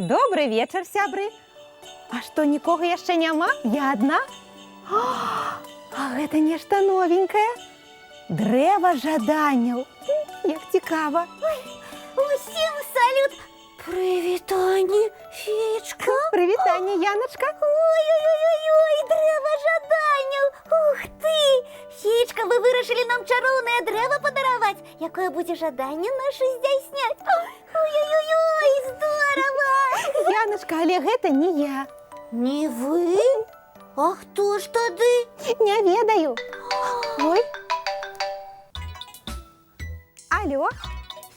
Добры вечар, сябры. А што, нікога яшчэ няма? Я адна? А гэта нешта новенькае. Дрэва жаданняў. Як цікава. Усім салют! Прывітанне, феечка! Прывітанне, Яначка. Ой-ой-ой-ой, дрэва жаданняў! Ух ты! Феечка, вы вырашылі нам чароўнае дрэва падараваць, якое будзе жаданне наша здзяйсняць. Ой-ой-ой, здорава! Яначка, але гэта не я. Не вы? А хто ж тады? Не ведаю. Ой. Алё,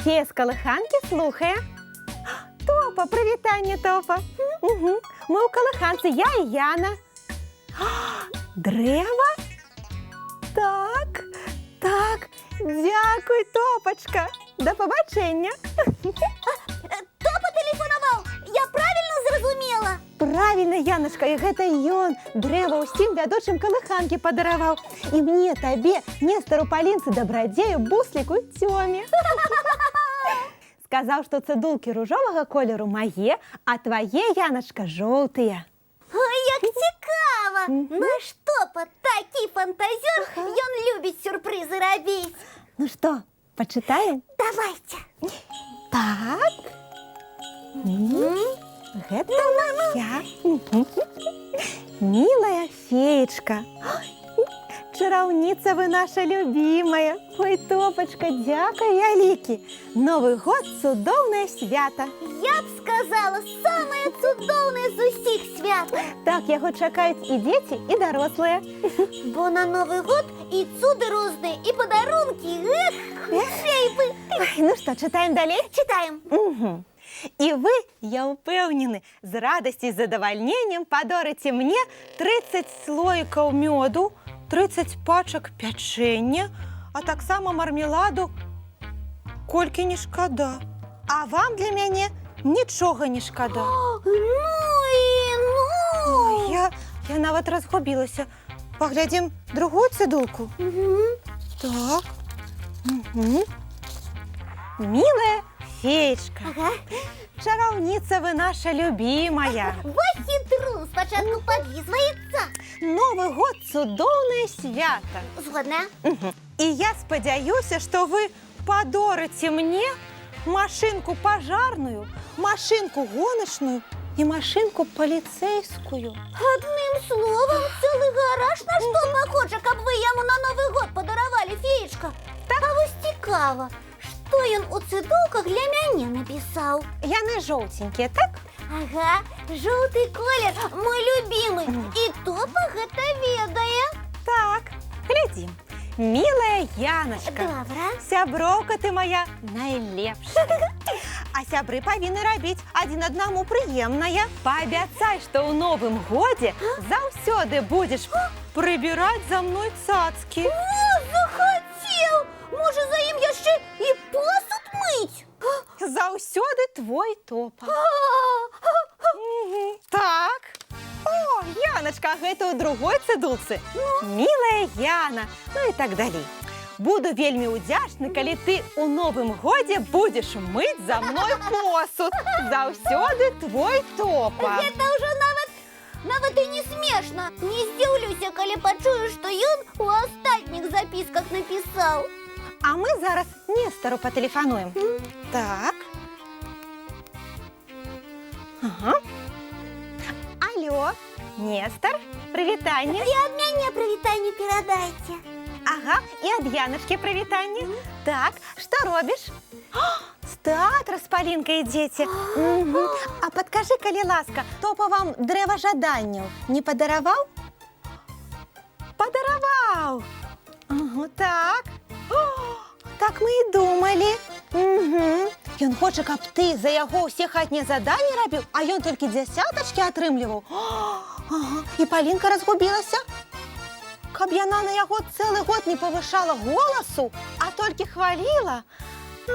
фея з Калыханкі слухае. Топа, прывітанне, Топа. Угу. Мы ў Калыханцы, я і Яна. Дрэва? Так. Дзякуй, Топачка. Да пабачэння. Топа тэлефанаваў! Я правільна зразумела? Правільна, Яначка, і гэта ён дрэва ўсім вядучым Калыханкі падараваў. І мне, табе, Нестару, Палінцы, Дабрадзею, Бусліку, Цёме. Сказаў, што цыдулкі ружовага колеру мае, а твае, Яначка, жоўтыя. Ой, як цікава! Мгм. Наш Топа такі фантазёр, ён любіць сюрпрызы рабіць. Ну што, пачытаем? Давайце. Так. Гэта я. Милая феечка. Ой, чараўніца вы наша любимая. Ой, Топачка, дзякуй вялікі. Новы год — цудоўнае свята. Я б сказала, самае цудоўнае з усіх свят. Так, яго чакаюць і дзеці, і дарослыя. Бо на Новы год і цуды розныя, і падарункі. Эх, хутчэй бы. Ой, ну што, чытаем далей? Чытаем. Угу. І вы, я ўпэўнены, з радасці і задавальненнем падорыце мне 30 слоікаў мёду, 30 пачак пячэння, а таксама мармеладу, колькі не шкада. А вам для мяне нічога не шкада. Ну і ну. Ой, я нават разгубілася. Паглядзім другую цыдулку. Мгм. Так. Угу. Милая феечка, чараўніца вы наша любимая. Во хітрун, спачатку падлізваецца. Новы год — цудоўнае свята. Згодна. Мгм. І я спадзяюся, што вы падорыце мне машынку пажарную, машынку гоначную і машынку паліцэйскую. Адным словам, цэлы гараж наш Топа хоча, каб вы яму на Новы год падаравалі, феечка. Так. А вось цікава, што ён у цыдулках для мяне напісаў? Яны жоўценькія, так? Ага, жоўты колер мой любімы. І Топа гэта ведае. Так, глядзім. Милая Яночка, Добра. сяброўка ты моя найлепшая. А сябры павінны рабіць адзін аднаму прыемнае. Паабяцай, што ў новым годзе заўсёды будзеш прыбіраць за мной цацкі. О, захацеў! Можа, за ім яшчэ і посуд мыць? Заўсёды твой Топа. Мгм. Так. О, Яночка, а гэта ў другой цыдулцы. Милая Яна, ну і так далей. Буду вельмі ўдзячны, калі ты ў новым годзе будзеш мыць за мной посуд. Заўсёды твой Топа. Гэта ўжо нават і не смешна. Не здзіўлюся, калі пачую, што ён у астатніх запісках напісаў. А мы зараз Нестару патэлефануем. Так. Ага. Алё, Нестар, прывітанне. І ад мяне прывітанне перадайце. Ага, і ад Яначкі прывітанне. Так, што робіш? О, з тэатра з Палінкай ідзеце. Мгм. А падкажы, калі ласка, Топа вам дрэва жаданняў не падараваў? Падараваў. Ага, так. О, так мы і думалі. Угу. Ён хоча, каб ты за яго ўсе хатнія заданні рабіў, а ён толькі дзясятачкі атрымліваў. О, ага. І Палінка разгубілася. Каб яна на яго цэлы год не павышала голасу, а толькі хваліла. А,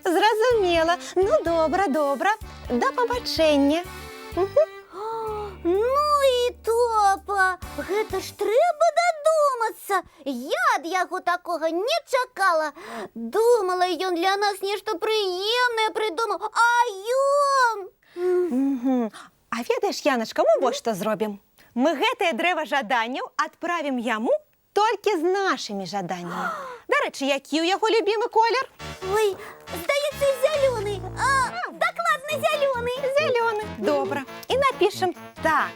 зразумела. Ну, добра, добра. Да пабачэння. Ну і Топа, гэта ж трэба дадумацца. Здаецца, я ад яго такога не чакала. Думала, ён для нас нешта прыемнае прыдумаў, а ён... Угу. А ведаеш, Яначка, мы вось што зробім. Мы гэтае дрэва жаданняў адправім яму толькі з нашымі жаданнямі. Дарэчы, які ў яго любімы колер? Ой, здаецца, зялёны. А, дакладна зялёны. Зялёны. Добра. І напішам так.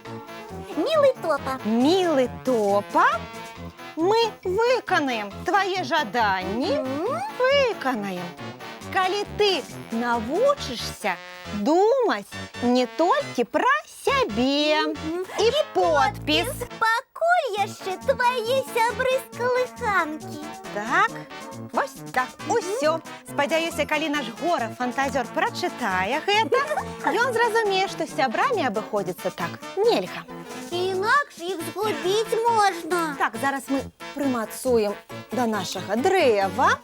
Мілы Топа. Мілы Топа, мы выканаем твае жаданні, выканаем. Калі ты навучышся думаць не толькі пра сябе. І подпіс. Пакуль яшчэ твае сябры з Калыханкі. Так, вось так, усё. Спадзяюся, калі наш гора-фантазёр прачытае гэта, ён зразумее, што з сябрамі абыходзіцца так нельга. Інакш іх згубіць можна. Так, зараз мы прымацуем да нашага дрэва.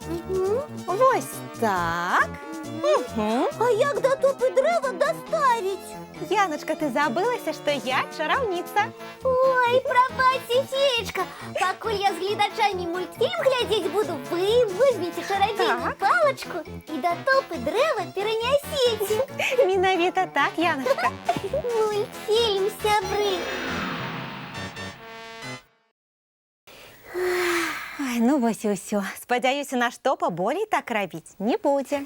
Вось так. Угу. А як да Топы дрэва даставіць? Яначка, ты забылася, што я чараўніца. Ой, прабачце, феечка. Пакуль я з гледачамі мультфільм глядзець буду, вы возьмеце чарадзейную палачку і да Топы дрэва перанясеце. Менавіта так, Яначка. Мультфільм, сябры. Ай, ну вось і ўсё. Спадзяюся, наш Топа болей так рабіць не будзе.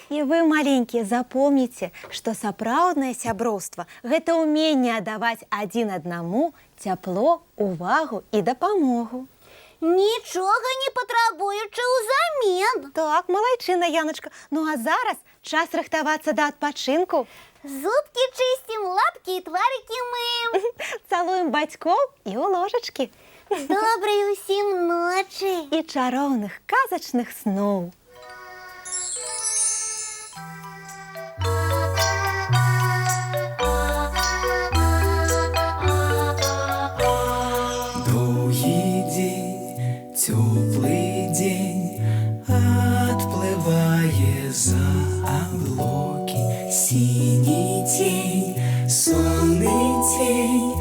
І вы, маленькія, запомніце, што сапраўднае сяброўства гэта ўменне аддаваць адзін аднаму цяпло, увагу і дапамогу. Нічога не патрабуючы ўзамен. Так, малайчына, Яначка. Ну а зараз час рыхтавацца да адпачынку. Зубкі чысцім, лапкі і тварыкі мыем. Цалуем бацькоў і ў ложачкі. Добрай усім ночы. І чароўных казачных сноў. Доўгі дзень, цёплы дзень адплывае за аблокі. Сіні цень, сонны цень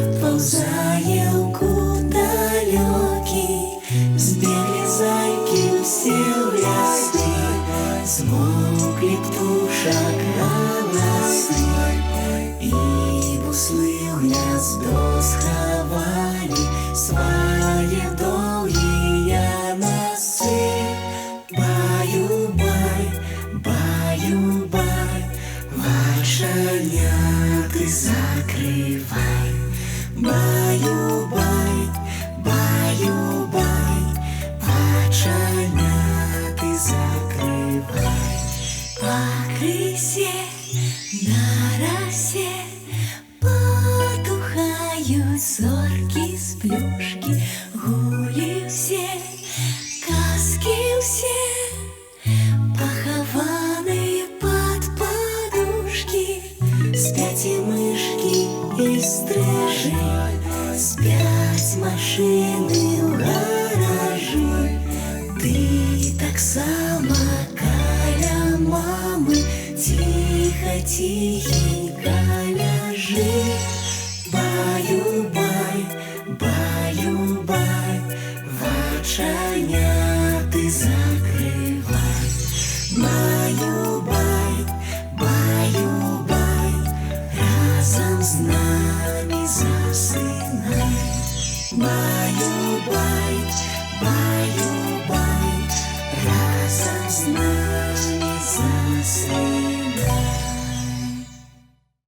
адпаўзае ў кут далёкі. Збеглі зайкі ўсе ў лясы, змоўклі птушак галасы. І буслы ў гняздо схавалі свае доўгія насы. Баю-бай, баю-бай, вачаняты закрывай. Баю-бай, баю-бай, вачаняты закрывай. Пакрысе на расе потухаюць зоркі сплюшкі, гулі ўсе, казкі ўсе, пахаваныя пад падушкі. Спяць і мышкі, і стрыжы, спяць машыны ў гаражы. Ты таксама каля мамы ціха, ціхенька ляжы. Баю-бай, баю-бай, вачаняты закрывай. Баю-бай, баю-бай, разам з намі засынай. Баю-бай, баю-бай.